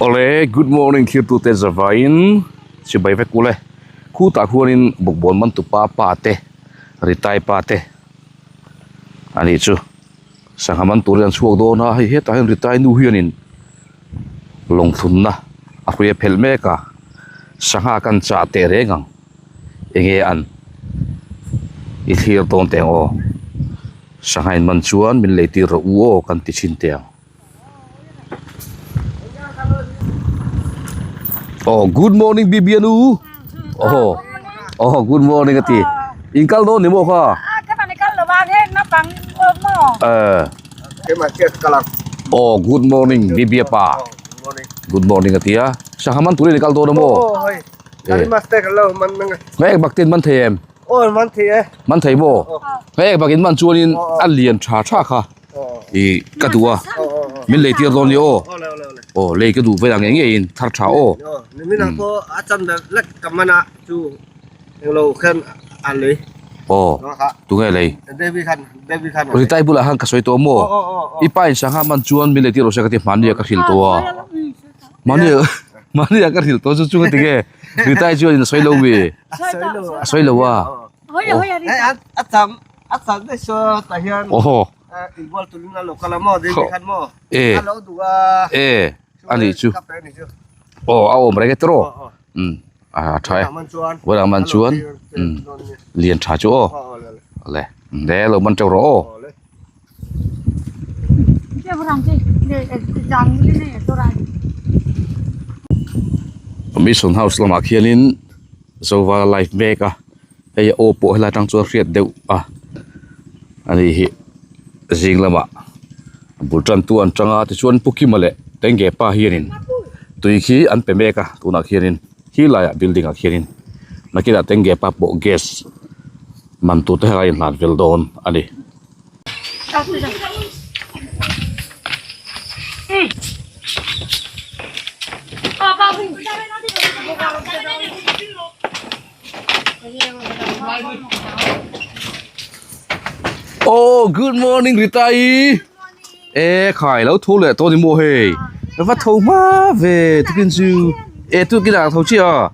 Awle good morning thirtute zavaiin chibai vek ule khutah khuanin bawkbawn man tupa pa te ritai pa te anih chu sangha man tur hi an chhuak dawn a hei hetah hian ritai nu hianin lawng thlunna a hrui a phelh mek a sangha kan chah teh reng ang enge an i thlir dawn teh ang aw sangha in man chuan min lei tir rawh u aw kan ti thin teh ang. Aw good morning Bibianu aw aw good morning a ti in kal dawn ni maw kha eh aw good morning Bibia pa good morning a ti a sangha man turin i kal dawn a maw eh bak ten man thei em man thei maw hei bak in man chuanin a lian tha tha kha. Ih ka duh a min lei tir dawn ni aw aw lei ka duh vel ang eng ngeiin thar tha aw aw tunge lei Ritai bulah khan ka sawi tawh maw i pa in sangha man chuan min lei tir rawh se ka ti hmani ah ka hrilh tawh a hmani hmani ah ka hrilh tawh chu chu ka ti nge Ritai chuan in a sawi lo mi a sawi lo a. A chak daih saw tah hian Awhaw. inbual turin a lo kal a maw David khan maw E. a lo duh a E a nih chu ka pe a nih chu aw a awm reng e tiraw umm a tha e vawilah man chuan vawilah man chuan umm lian tha chu aw le le lo man teuh rawh aw Mission house lamah khianin Zova live mek a. Hei a aw pawh helai atang chuan hriat deuh a ani hi zing lamah bul tan tu an tang a tichuan pu Kima leh Tengge pa hianin tui khi an pe mek a tunah khianin khi laiah building ah khianin nakinah Tengge pa pawh gas man tur te helai a inhlan vel dawn a ni. Oh good morning Rita-i e khai lo tho leh tawh ni maw hei va tho hma ve tukin chu e tukin ah ka tho chiah a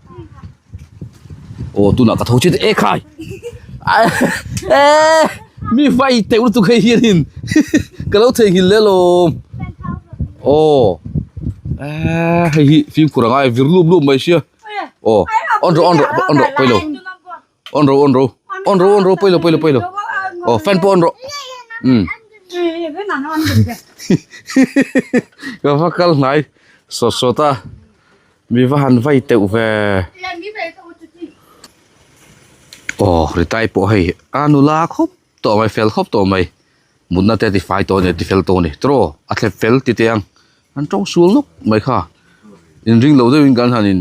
aw tunah ka tho chiah e khai e mi vai teuh lutuk hei hianin ka lo theihnghilh leh alawm aw e hei hi fimkhur a ngai vir lup lup mai sia. Aw on rawh on rawh on rawh pawilo on rawh on rawh on rawh on rawh pawilo pawilo pawilo aw fan pawh on rawh um ka va kal hnai sawt sawt a mi va han vai teuh ve aw ritai pawh hei a nula khawp tawh mai fel khawp tawh mai mutna te a ti fai tawh a ni a ti fel tawh a ni tiraw a thlep fel ti teh ang an tawng sual nawk mai kha inring lo deuhin kan han in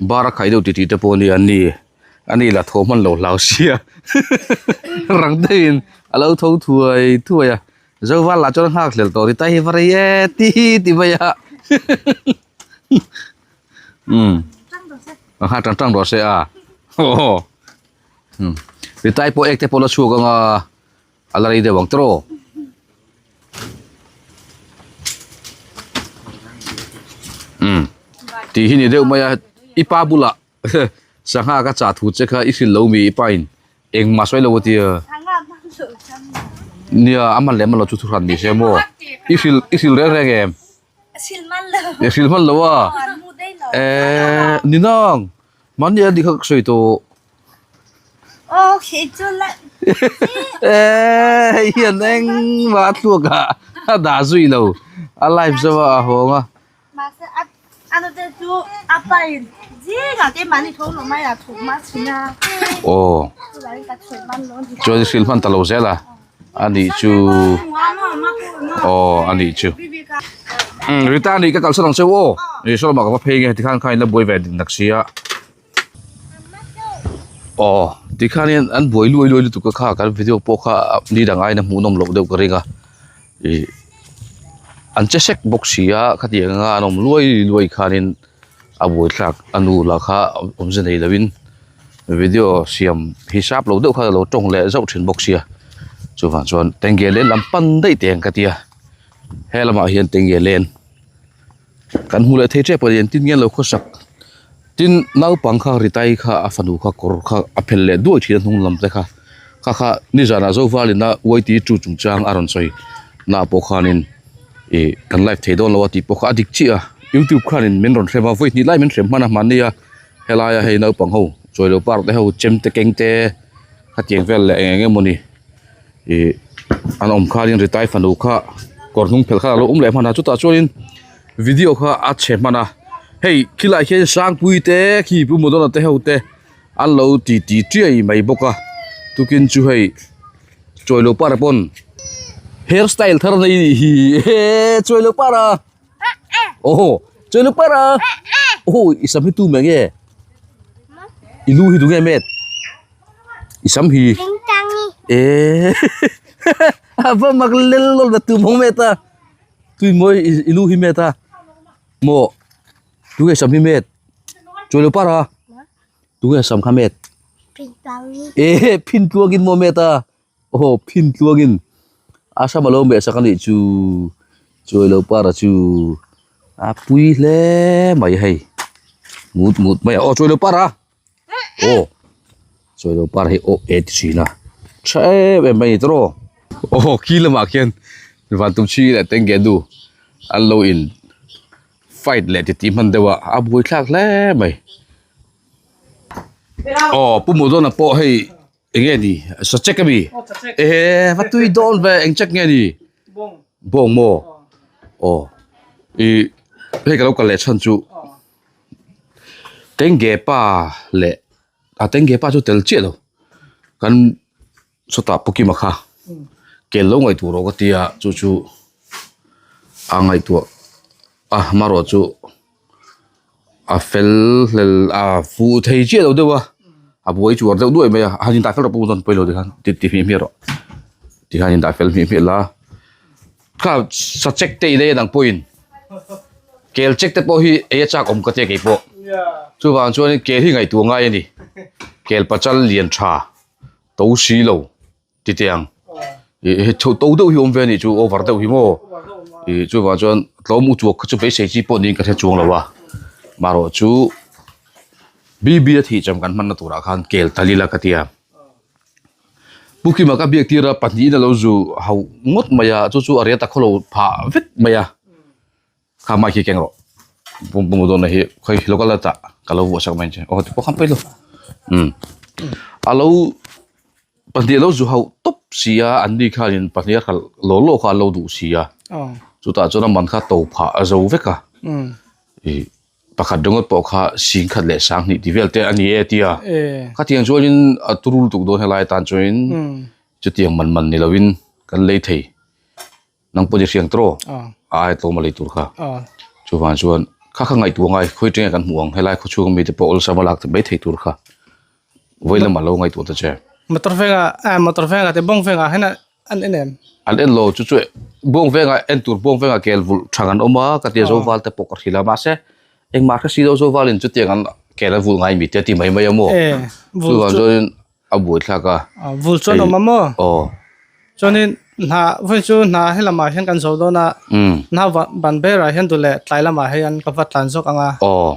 bar a khaih deuh titih te pawh a ni an ni a ni la thaw hman lo hlau sia rang deuhin a lo tho thuai thuai a zoval lah chuan a nghak hlel tawh ti tai hi va rei e ti ti mai a umm a nghak tang tang rawh se a aw. Umm ritai pawh ek te pawh la chhuak ang a a la rei deuh ang tiraw. Umm tih hi ni deuh mai a i pa bulah sangha ka chah thu che kha i hrilh lo mi i pa in engmah sawi lo a tia nia a man leh man lo chu thu hran ni se maw i hrilh i hrilh reng reng em i hrilh hman lo a ehh ni nang. Mahni a dik kha ka sawi tawh. Aw khi chu la. Eh hei hian engmah a thluak ah a dah zui lo. A live zo a a hawng a. Mahse a a nute chu a pa in zingah keimahni tho lo mai a thuk mah thin a. Aw. Chuan i hrilh hman ta lo zel a. A nih chu. Aw a nih chu. Umm Rita nih ka kalsan ang che u aw. Ih saw lamah ka va phei nge tikhan kha in la buai ve nak sia. Aw tikhanin an buai luai luai lutuk a kha kan video pawh kha ni dang aiin a hmuhnawm loh deuh ka ring a. Ih an che sek bawk si a khatiang anga an awm luai luai khanin a buaithlak a nu lah kha awmze nei loin video siam hisap lo deuh kha a lo tawng leh zauh thin bawk sia chuvang chuan tenge len lam pan daih teh ang ka tia he lamah hian tenge len. Kan hmu leh thei tep a ni engtin nge an lo khawsak tin naupang kha ritai kha a fanu kha kawr kha a phelh leh duai thin a hnung lam te kha kha kha nizanah Zovalina YT chu chungchang a rawn sawi na pawh khanin ih kan live thei dawn lo a tih pawh kha a dik chiah a youtube khanin min rawn hrem a vawi hnih lai min hrem hman a hmanni a helaia hei naupang ho chawilo park te ho chem te keng te khatiang vel leh eng eng emawni ih an awm khanin ritai fanu kha kawr hnung phelh kha alo awm leh hman a chutah chuanin video kha a chhe hman a hei khilaiah khian sangpui te khi pu modona te ho te an lo ti ti tiai mai bawk a tukin chu hei chawilo para pawn hair style thar nei anih hi ehe chawilo para aw chawilo para aw i sam hi tu mai nge i lu hi tunge met. I sam hi e a va mak lel lawm na tu mawng met a tui mawi i lu hi met a maw tunge sam hi met chuai lo par a tunge sam kha met e phin tluangin maw met a aw phin tluangin a sam alo meh sak anih chu chuai lo par a chu a pui hle mai hei mut mut mai a aw chuai lo par a. Aw chawilo par hi aw e ti thin a tha em em mai a ni tawh aw khi lamah khian van tum chhi leh tengge nu an lo in fight leh titi hman deuh a a buai thlak hle mai aw pu Mawdawna pawh hei eng nge ni sa check a mi ehe va tui dawn ve eng check nge ni bawng maw aw ih hei ka lo kal leh chhan chu. Tengge pa leh a tengge pa chu tel chiah lo kan sawtah pukima kha kel lo ngaihtuah rawh ka tia chu chu a ngaihtuah a hmarawh chu a fel hlel a fuh thei chiah lo deuh a a buai chuar deuh duai mai a a han indah fel rawh pawh dawn pawi lo tikhan ti ti hmih hmih rawh tikhan indah fel hmih hmih la. Kha sa check te i lei a dang pawhin kel check te pawh hi ei a chak awm ka tia kei pawh chuvang chuanin kel hi ngaihtuah ngai a ni kel pachal lian tha to si lo ti teh ang ih he to deuh hi awm ve a nih chu over deuh hi maw ih chuvang chuan tlawm u chuak kha chu beisei chi pawh niin ka hre chuang lo a marawh chu B_B a thih cham kan hmanna turah khan kel tal ila ka tia. Pu Kima ka biak tir a pahnihin a lo zu hauh ngawt mai a chu chu a riat a khawlo phah vek mai a kha mic hi keng rawh pum pum dawn na hi khawi lo kal tah ka lo vuah sak mai ang che aw ti pawh khan pawi lo umm a lo pahnih a lo zu hauh tawp si a an ni khanin pahnih a hralh law law kha an lo duh si a chutah chuan a man kha to phah a zo vek a ih. Pakhat ringawt pawh kha sing khat leh sang hnih ti vel te a ni e tia. Khatiang chuanin a turu lutuk dawn helai atan chuanin chutiang man man ni lovin kan lei thei. Nang pawh ni hriang tawh a ai tlawm a lei tur kha. Chuvang chuan kha kha ngaihtuah ngai khawi tenge kan hmuh ang helai khawchhung ami te pawh awlsam a lak mai thei tur kha. Vawi lamah lo ngaihtuah ta che. Motor vengah motor vengah te bawng vengah hian An en em? An en lo chu chu bawng vengah en tur bawng vengah kel vulh thang an awm a ka tia Zoval te pawh ka hrilh a mahse engmah hre si lo Zoval in chutiang an kel an vulh ngai mi te a ti mai mai a maw chuvang chuanin a buaithlak a. Vulh chuan awm a maw? Aw. Chuanin hna vawi chu hna helamah hian kan zo dawn a hna ban berah hian duh leh tlai lamah hian ka va tlan zawk ang a. Aw.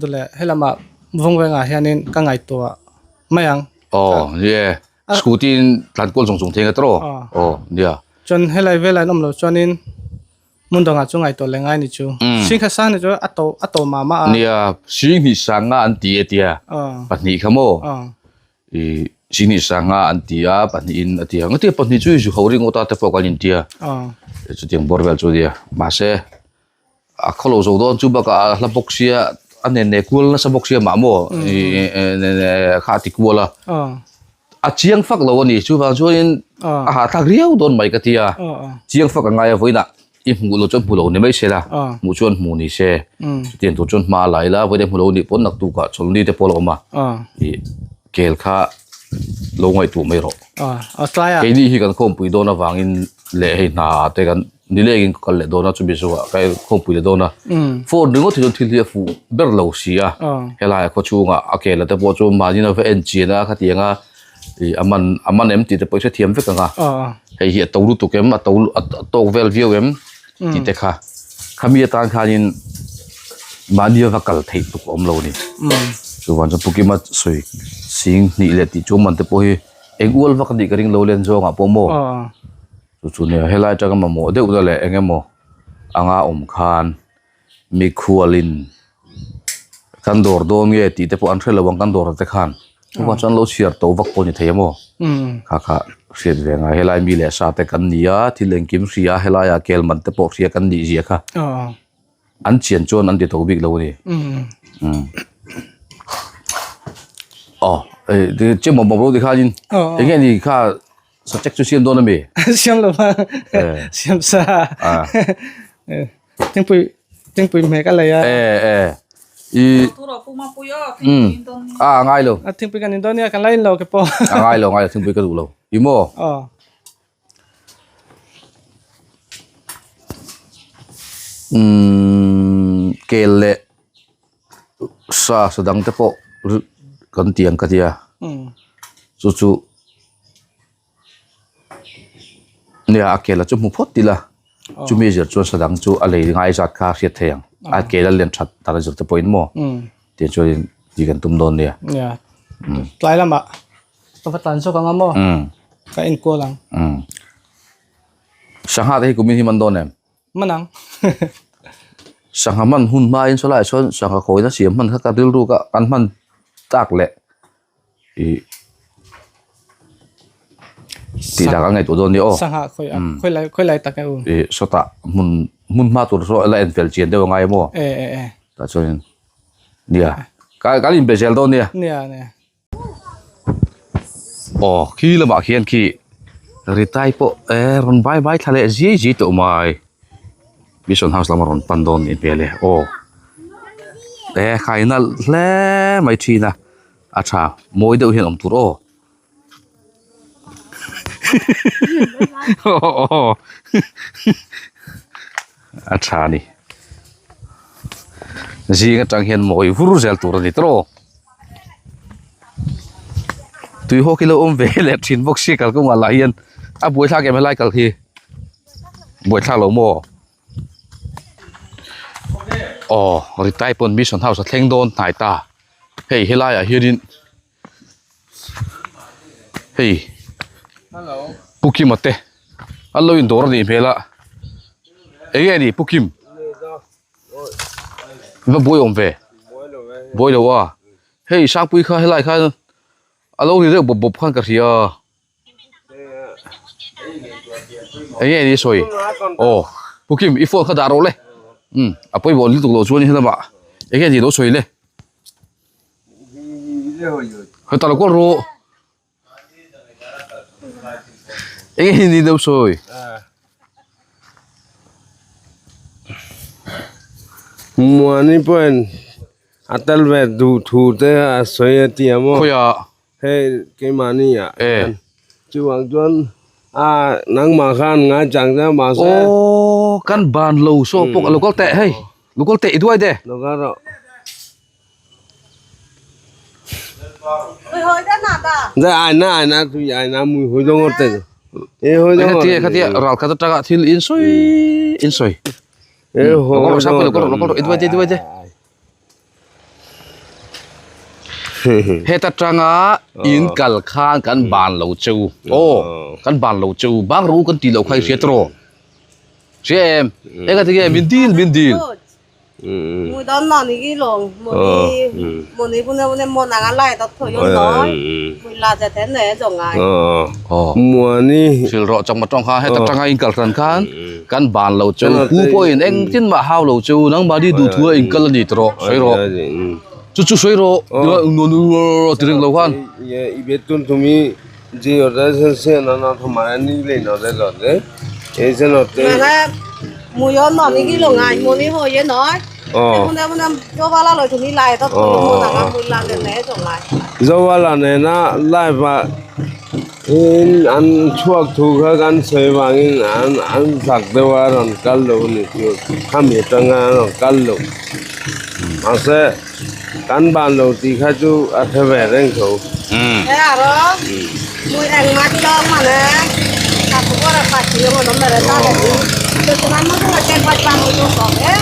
Dule helamah vawng vengah hianin ka ngaihtuah mai ang. Aw nie scooty in tlan kual zawng zawng thei nga tawh aw nia. Chuan helai velah an awm loh chuanin hmun dangah chu ngaihtuah leh ngai ni chu. Sing kha sang ni chu a to a to mah mah a. Nia sing hnih sang nga an ti e tia pahnih kha maw i sing hnih sang nga an ti a pahnihin a ti a ngatia pahnih chu i zu ho ringawt a te pawh kan intia chutiang bawr vel chu nia mahse. A khaw lo zo dawn chu bakah a hla bawk sia a nen ne kual nasa bawk sia mah maw ih kha a ti kual a a chiang fak lo a ni chuvang chuanin a hahthlak riau dawn mai ka ti a chiang fak a ngai a vawiinah i hmuh loh chuan hmu lo ni mai se la hmuh chuan hmu ni se chutiang tur chuan hma a la ila vawiin hmu lo nih pawn naktukah chawlhni te pawh a la awm a ih kel kha lo ngaihtuah mai rawh keini hi kan khawmpui dawn avangin leh hei hna te kan. Nilengin ka kal leh dawn a chumi zawhah ka khawmpui leh dawn a phone ringawt hi chuan thil hi a fuh ber lo si a helai a khawchhungah a kel te pawh chu mahni a va en chian a khatiang a ih a man a man em tih te pawh i hrethiam vek ang a hei hi a to lutuk em a to a tawk vel viau em tih te kha khami atan khanin. Mahni a va kal theih tuk a awm lo a ni. Chuvang chuan Pu Kima sawi sing hnih leh tih chu man te pawh hi eng ual vak a nih ka ring lo len zawngah pawh maw. Chu chu nia helai atanga mamawh deuh na leh eng emaw anga awm khan mikhualin kan dawr dawn nge tih te pawh an hre lo ang kan dawr te khan chuvang chuan lo chhiar to vak pawh a ni thei a maw kha kha hriat ve ngai helai mi leh sa te kan ni a thil engkim hria helaiah kel man te pawh hria kan nih zia kha. An chian chuan an ti tho bik lo a ni. Umm. Aw, eh, che mawp mawp lo ti khanin eng nge ni kha subject chu siam dawn a mi? Siam lo va. Siam sa. Thingpui thingpui hmeh ka lei a. Eh eh. I Um. A ngai lo. A thingpui kan in dawn nia kan la in lo ke pawh. A ngai lo ngai lo thingpui ka duh lo. I maw? Aw. Umm kel leh sa sa dang te pawh kan ti ang ka tia chu chu nia a kel a chu hmu phawt ila chumi zir chuan sa dang chu a lei ngai zat kha a hriat thei ang a kel a len that dan a zir te pawhin maw tih chuan tih kan tum dawn nia. Tlai lamah. Ka va tlan zawk ang a maw? Ka enkual ang. Sangha te hi kumin hi man dawn em? Man ang. Sangha man hun hmain sawlaiah chuan sangha khawina siam hman kha ka rilru ka an hman tak leh ih tih dak a ngaihtuah dawn nia aw. Sangha khawi a khawi lai khawi lai tak e u. Ih sawtah hmun hmun hma tur saw la en fel chian deuh a ngai maw? E e e. Tah chuanin nia ka kan inbe zel dawn nia. Nia nia. Aw khi lamah khian khi ritai pawh eh rawn vai vai thla leh zui zui tawh mai mission house lama rawn pan dawn nih hmel e aw eh khai nalh hle mai thin a a tha mawi deuh hian awm tur aw a tha a ni zing atang hian mawi vur zel tur a ni tawh. Tui haw khi lo awm ve leh thin bawk sia kalkawngah lah hian a buaithlak em helai kal hi buaithlak lo maw aw ritai pawn mission house a thleng dawn hnai ta hei helaiah hianin hei Pu Kima te an lo indawr a nih hmel a eng nge ni Pu Kim. Va buai awm ve buai lo a hei sangpui kha helai khan a lo ri reuh bawp bawp khan ka hria eng nge ni sawi aw pu kim i phone kha dah rawh le um a pawimawh lutuk loh chuan helamah eng nge ni lo sawi le heta lo kual rawh. Eng nge ni deuh sawi? Muani pawhin a tel ve duh thu te a sawi a ti a maw? Khawiah? Hei keimahni ah. Eh. Chuvang chuan a nangmah khan ngaichang che mahse. Aw kan ban lo saw pawh a lo kal teh hei lo kal teh i duai de. Lo kal rawh. Khatia thil in sawi in sawi heta tanga in kal khan kan ban lo cheu aw kan ban lo cheu bang ru kan tih loh kha i hria tawh hria em eng ati nge min dil min dil. Mui don no ni gi long moni moni bune bune mo nanga lai dot tho yon noi mui la ja ten ne jong ngai Muani Thil rawh chang matawng kha heta tanga in kal hran khan kan ban lo chu pu pawhin eng tin mah hau lo chu nangmahni duhthu a in kal a ni tawh rawh sawi rawh chu chu sawi rawh ti reng lo khan I betun thumi ji order se na na thuma ni le na le le e se na te mui yon no ni gi long ngai moni ho ye noi bune bune jo wala lo thumi lai dot tho mo nanga mui la de ne jong ngai zo wala ne na lai pa in an chhuak thu kha kan sawi vangin an an zak deuh a rawn kal lo a ni chu khami atanga an rawn kal lo mahse kan ban lo tih kha chu a hre ve reng tho. E aro mui eng ma chong mane ka pura pa chi yong no mere ta le ni to tuna mo tu ke pa pa mo tu ko e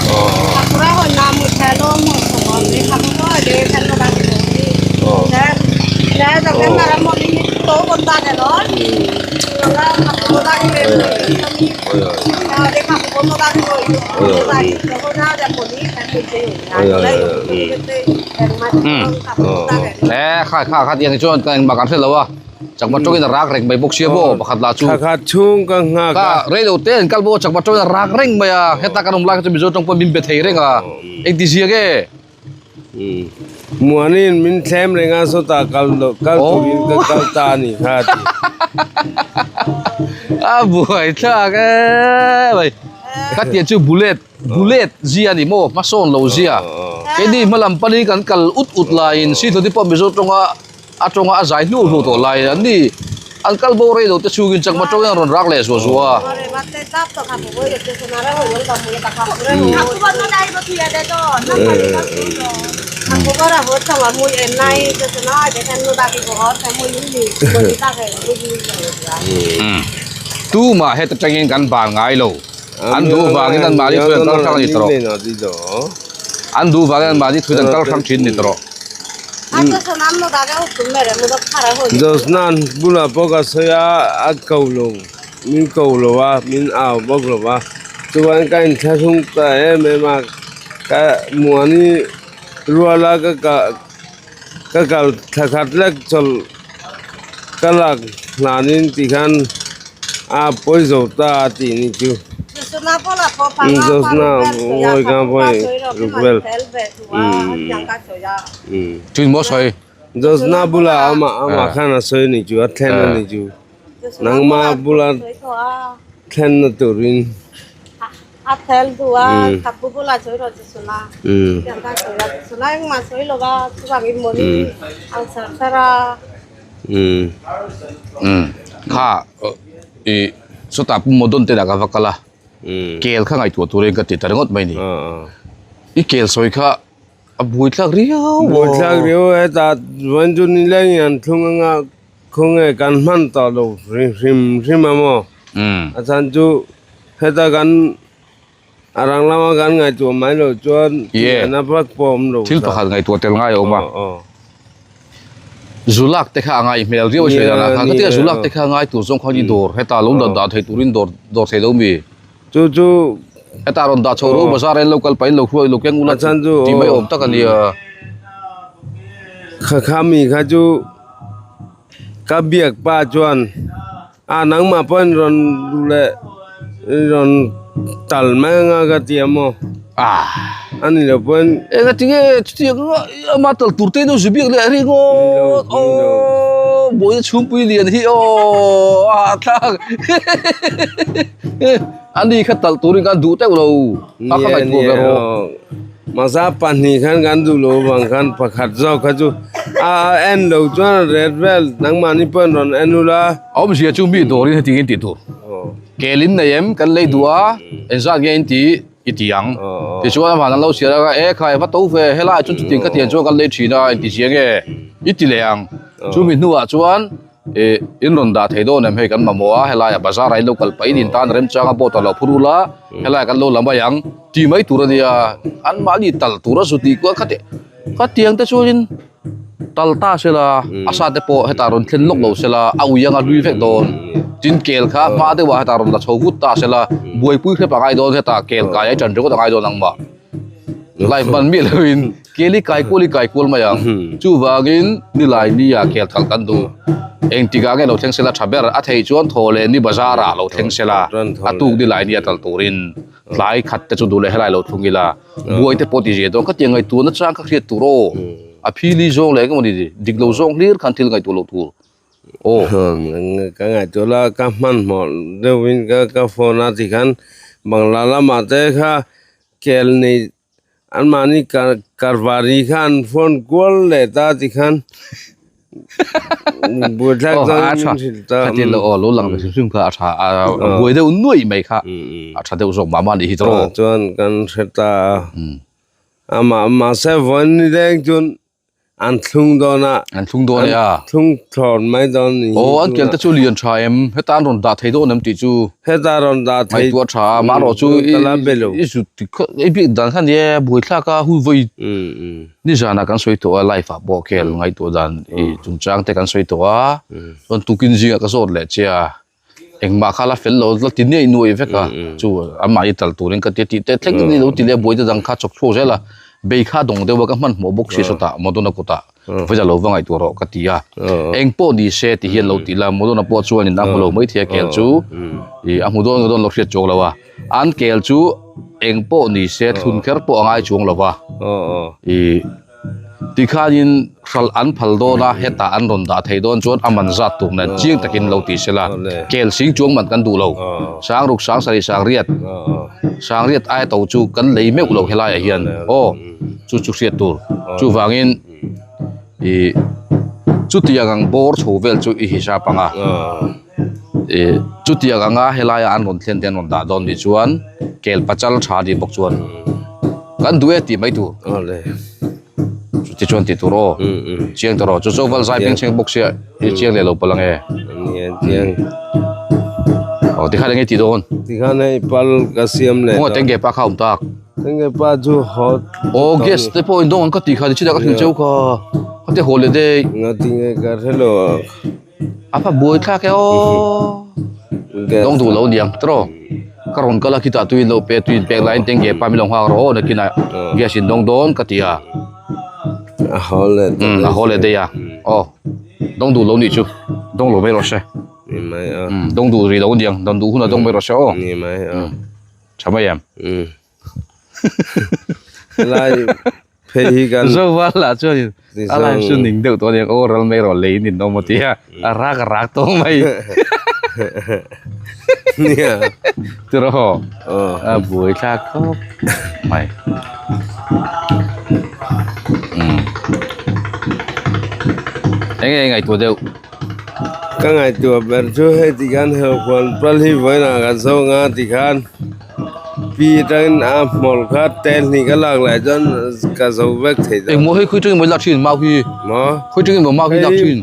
ka pura ho na mu the lo E khai kha kha tiang chuan ka engmah kan hre lo a chakma tawngin a rak reng mai bawk sia maw pakhat lah chu Kha kha chhung ka nghak a. Ka rei lo te an kal bawk a chakma tawngin a rak reng mai a heta kan awm lai kha chu Mizo tawng pawh min be thei reng a engti zia nge? Muanin min thlem reng a sawtah kal loh kal turin ka kal ta a ni kha a ti. A buai thlak e mai. Ka tia chu bullet bullet zia a ni maw hmasawn lo zia. Keini hma lam panin kan kal ut ut laiin Sithawti pawh Mizo tawnga a tawnga a zai hnu hnu tawh laiin an ni an kal bo rei lo te chhungin chakma tawngin an rawn rak leh zuah zuah a. Tumah heta tangin kan ban ngai lo. An duh vangin an mahni thuin an kal hrang a ni tawh. An duh vangin an mahni thuin an kal hrang thin a ni tawh. Josnan bulah pawh ka sawi a, a ko lo, min ko lo a, min au bawk lo va. Chuan ka inthlahrung ta em em a, ka muani ruala ka ka kal thla khat lek chawlh ka lak hlanin tikhan a pawi zo ta a tih ni chu. Josna ngawi ka pawi ruk vel. Chuin maw sawi? Josna bula ama ama khan a sawi ni chu a thlen a ni chu. Nangma bula thlen na turin. A thel du a thakku bula sawi rawh Josna. Josna engmah sawi lo va chuvangin mawni ang sar sar a. Kha i chutah pu Modon te lah ka va kal a. Kel kha ngaihtuah turin ka ti ta ringawt mai ni. I kel sawi kha a buai thlak riau a. Buai thlak riau a hetah vawiin chu nileng in an thlung anga khawnge kan hman tawh lo hrim hrim a maw. A chhan chu heta kan a rang lama kan ngaihtuah mai loh chuan tihna vak pawh a awm lo. Thil pakhat ngaihtuah tel ngai a awm a. Zulak te kha a ngai hmel riau a hriat dan ah khan ka tia Zulak te kha a ngai tur zawng khan i dawr heta lo dan dah thei turin dawr dawr thei lo mi chu chu heta rawn dah chho ro bazar ah in lo kal pah in lo hruai lo keng ula tih mai awm tak a nia. Kha kha mi kha chu ka biak pa chuan a nangmah pawh in rawn duh leh rawn tal mai anga ka ti a maw a ni lo pawhin Enga tinge chutiang anga ama tal tur te ino zu biak leh a ring aw aw buaina chhungpui lian hi aw a hahthlak ani kha tal turin khan duh teuh lo a kha ngaihtuah ber aw. Masa pahnih khan kan duh lo avang khan pakhat zawk kha chu a en lo chuan a ret vel nangmahni pawh an rawn en ula. A awmzia chu mi dawrin heti in tih tur. Kel in nei em kan lei duh a engzat nge in ti i ti ang. Tichuan a van an lo chhiar a e khai va to ve helai chuan chutiang ka tiang chuan kan lei thin a inti chiang e i ti leh ang. Chumi hnuah chuan Ih in rawn dah thei dawn em hei kan mamawh a helaiah bazar ah in lo kal pah in in tan remchang a boat ah lo phur ula helaiah kan lo la mai ang tih mai tur a nia an mahni tal tur a zu tih kual kha tih khatiang te chuanin tal ta se la a sa te pawh hetah rawn thlen lawk lo se la a ui anga hlui vek dawn tin kel kha hma deuhah hetah rawn la chho vut ta se la buaipui hrep a ngai dawn hetah kel kai a ṭan ringawt a ngai dawn ang mah. Live man miah loin kel hi kai kual hi kai kual mai ang. Chuvangin nilai nia kel kal kan duh. Engtikah nge lo thleng sela tha ber a theih chuan thaw leh ni bazar ah lo thleng sela a tuk nilai nia tal turin tlai khat te chu duh leh helai lo thlung ila buai te pawh ti zia dawn khatiang ngaihtuah na chang kha hriat tur aw a phili zawng leh engemaw ni dik lo zawng hlir khan thil ngaihtuah loh tur aw. Ka ngaihtuah la ka hmanhmawh deuhin ka phone a tikhan Bangla lamah te kha Kel nei anmahni karvari kha an phone kual leh ta tikhan buaithlak chuan min hrilh ta. Khatin lo aw lo lang ve hrim hrim kha a tha a buai deuh nuaih mai kha a tha deuh zawk mah mah nih hi tawh. Chuan kan hre ta a amah mahse vawiin ni deng chuan. An thlung dawn a. An thlung dawn e a. An thlung thlawn mai dawn ni. Aw, an kel te chu lian tha em? Heta an rawn dah thei dawn em tih chu. Heta rawn dah thei. Ngaihtuah tha a, mahrawh chu i zut i bik dan kha nia buaithlak a hu vawi nizanah kan sawi tawh a live ah pawh kel ngaihtuah dan i chungchang te kan sawi tawh a, chuan tukin zingah ka zawt leh che a. Engmah kha la fel lo la ti nuaih nuaih vek a, chu amah i tal turin ka ti a tih te thleng ni lo ti leh buai te dang kha chawk chhuak zel a, bei kha dawng deuh a ka hmanhmawh bawk si sawtah Modona kutah vawiza lo va ngaihtuah rawh ka ti a, eng pawh ni se ti hian lo ti la, Modona pawh chuanin a hmu lo maithei a kel chu ih a hmu dawn dawn lo hriat chuang lo a, an kel chu eng pawh ni se thlun kher pawh a ngai chuang lo va ih. Tikhanin hralh an phal dawn a, hetah an rawn dah thei dawn chuan a man zat tur nen chiang takin lo ti sela, kel sing chuang man kan duh lo. Sangruk sang sarih sang riat, sang riat aia to chu kan lei meuh lo helaiah hian aw, chu chu hriat tur. Chuvangin ih chutiang ang bawr chho vel chu i hisap ang a, ih chutiang anga helaia an rawn thlen te an rawn dah dawn nih chuan kel pachal tha nih bawk chuan. Kan duh e tih mai tur. Awle. Chuti chuan tih tur aw. Chiang ta rawh. Chu chu val zai peng chheng bawk sia i chiang leh lo palh ang e. Nia chiang. Aw tikhan enge tih dawn? Tikhan hei pal ka siam leh. Khawngaih tengge pa kha awm tak. Tengge pa chu haw. Aw gas te pawh in dawng ang ka tih kha ni chutah ka hrilh cheu kha. Ka ti haw leh daih. Ngatinge ka hrelo. A va buai thlak e aw. Dawng duh lo niang tiraw. Ka rawn kal a khitah tui in lo pe tui in pek laiin tengge pa min lo nghak rawh aw nakinah gas in dawng dawn ka ti a. A haw leh daih. A haw leh daih a. Aw dawng duh lo nih chu dawng lo mai rawh se. Ni mai a. Dawng duh rih lo niang dawng duh hunah dawng mai rawh se aw. Ni mai a. Tha mai em. Lai phei hi kan Zoval lah chuanin a live chu ning deuh tawh aniang aw ral mai rawh lei in awm a ti a a rak a rak tawh mai nia tiraw a buai thlak khawp mai umm eng nge ngaihtuah deuh ka ngaihtuah ber chu hei tikhan helhuan pal hi vawiinah kan zawng a tikhan. Pi atangin a hmawlh kha tel hnih ka lak lai chuan ka zo vek thei ta. Engmaw hei khawi tangin maw i lak thin mau hi? Maw? Khawi tangin maw mau hi lak thin?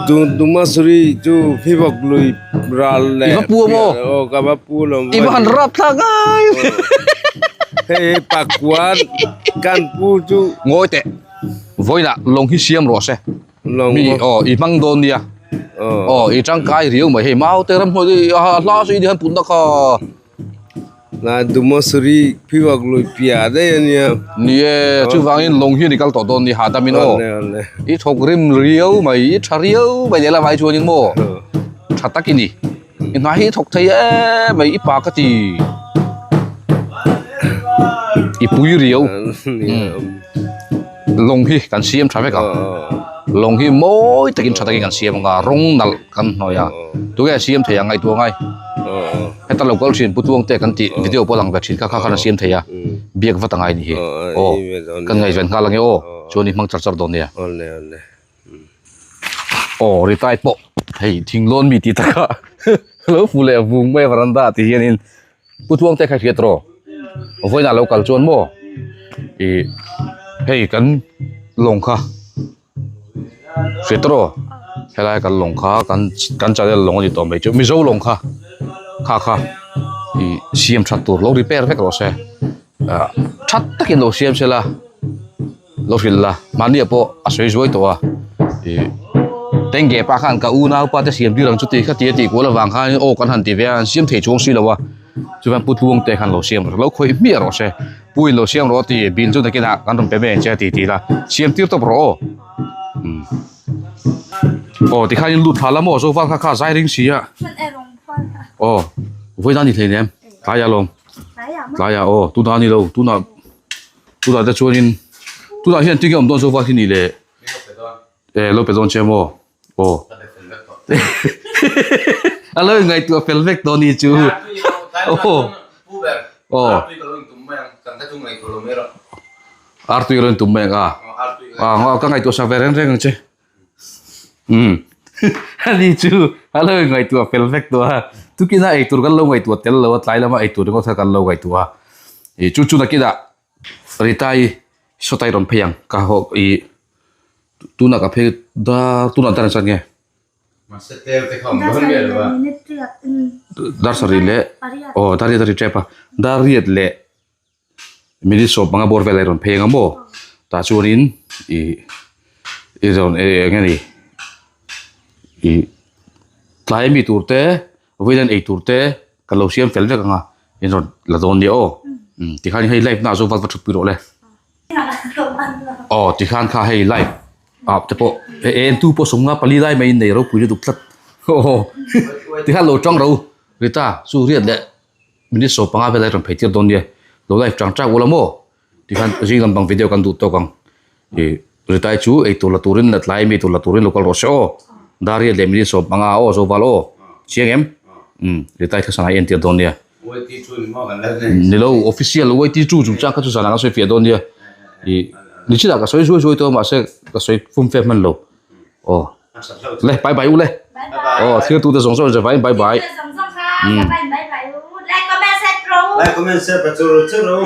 Tu Tumasuri chu Phivawk lui ral leh. I va pu a maw? Aw ka va pu lo. I va han rap thlak ngai. Hei hei pakua kan pu chu. Ngawi teh. Vawiinah lawng hi siam rawh se. Mi aw i hmang dawn nia aw i tangkai riau mai hei mau te ram hnuai a hla sawi ni han put na kha na dumasuri phiwak lui pia daih ania ni e chuvangin lawng hian i kal tawh dawn ni hahdam in aw i thawk rim riau mai i tha riau mai lehlam ai chuanin maw tha tak i ni i hna hi i thawk thei em mai i pa ka ti i pui riau. Lawng hi kan siam tha vek ang lawng hi mawi takin tha takin kan siam ang a rawng nalh kan hnawih a tunge a siam thei ang ngaihtuah ngai heta lo kal thin pu tuang te kan tih video pawh lang ve thin kha kha khan a siam thei a biak vat angai ni hi aw kan ngaihven nghal ange aw chuan i hmang char char dawn nia aw retire pawh hei thinglawn mi tih taka lo fu leh vung mai varanda ah ti hianin. Pu Tluangte kha hriat rawh, vawiinah lo kal chuan maw ih hei kan lawng kha hriat rawh helai kan lawng kha kan kan channel lawng a ni tawh mai chu Mizo lawng kha kha kha ih siam that tur lo repair vek rawh se ah that takin lo siam sela. Lo hrilh la, mahni ah pawh a sawi zuai tawh a, ih Tengge pa khan ka unau pa te siam tir ang chu ti kha ti a tih kual avang khan aw kan han ti ve a, an siam thei chuang si lo a, chuan Pu Tluang te khan lo siam rawh, lo khawih hmiah rawh se, Pu in lo siam rawh a ti, bill chu nakinah kan rawn pe mai ang che a ti ti la, siam tir tawp rawh aw. Umm aw tikhan in lut thla la maw Zoval kha kha zai ring si a, aw vawiin a ni hleinem, tlai ah lawm, tlai ah aw tunah a ni lo tunah. Tunah te chuanin tunah hian tinge awm dawn sofa khi ni le eh lo pe dawn che maw aw a lo ingaihtuah fel vek tawh ni chu aw aw artui lo intum mai ang a ah ka ngaihtuah sak ve reng reng ang che. Umm ani chu a lo ingaihtuah fel vek tawh a tukina eitur kan lo ngaihtuah tel lo a tlai lama eitur ringawt kha kan lo ngaihtuah a ih chu chu nakinah Rita-i. Sawtai rawn phei ang ka haw i tunah ka phei dar tunah dar engzat nge? Dar sarih leh aw dar riat a ri tep a dar riat leh minute 15 bawr vel a rawn phei ang a maw tah chuanin ih i rawn eng nge ni ih tlai ami tur te vawiin ei tur te ka lo siam fel vek ang a in rawn la dawn nia aw tikhan hei live na zawng val va thut pui rawh le aw tikhan kha hei live ah te pawh en tu pawh sawmnga pali lai mai in nei ropui lutuk tlat aw tikhan lo tang ro Rita chu riat leh minute 15 vel a rawn phei tir dawn nia lo live tang tang ula maw tikhan zing lampang video kan duh tawk ang ih Ritai chu eitur la turin la tlai mi tur la turin lo kal rawh se aw dar riat leh minute 15 aw zo val aw chiang em umm Ritai kha sana entir dawn nia nilo official YT chu chung chang kha chu zan ah ka sawi fiah dawn nia ih nichina ka sawi zuai zuai tawh a mahse ka sawi fum fe hman lo aw le bye bye u le aw thil tu te zawng zawng in bye bye Like comment share churu churu.